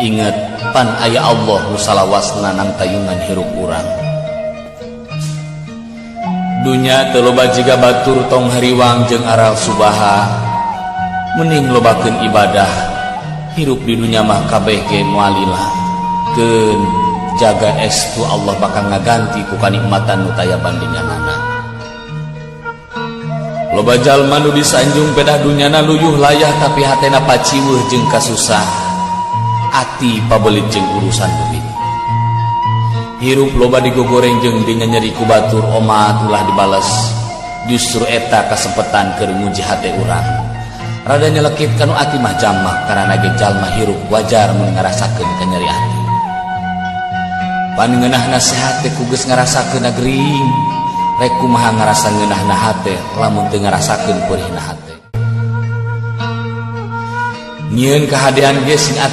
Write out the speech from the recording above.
Inget, pan aya Allah nu salawasna nangtayungan hirup urang. Dunya teu loba jiga batur, tong hariwang jeung aral subaha, mending lobakeun ibadah. Hirup di dunya mah kabeh ge moal lila. Keun, jaga estu Allah bakal ngaganti ku kanikmatan nu taya bandinganana. Loba jalma nu disanjung pedah dunyana luyuh layah, tapi hatena paciweuh jeung kasusah ati, pabelit jeung urusan duit. Hirup loba digogoreng jeung dinyeri ku batur, omat ulah dibales. Justru eta kasempetan keur nguji hate urang. Rada nyelekit kanu ati mah jamak, karena ge jalma hirup, wajar mun ngarasakeun kanyeri ati. Pan ngeunah nasihat teh ku geus ngarasakeun gering. Rek kumaha ngarasa ngeunahna hate lamun teu ngarasakeun peurihna hate? Nyieun kahadean ge sing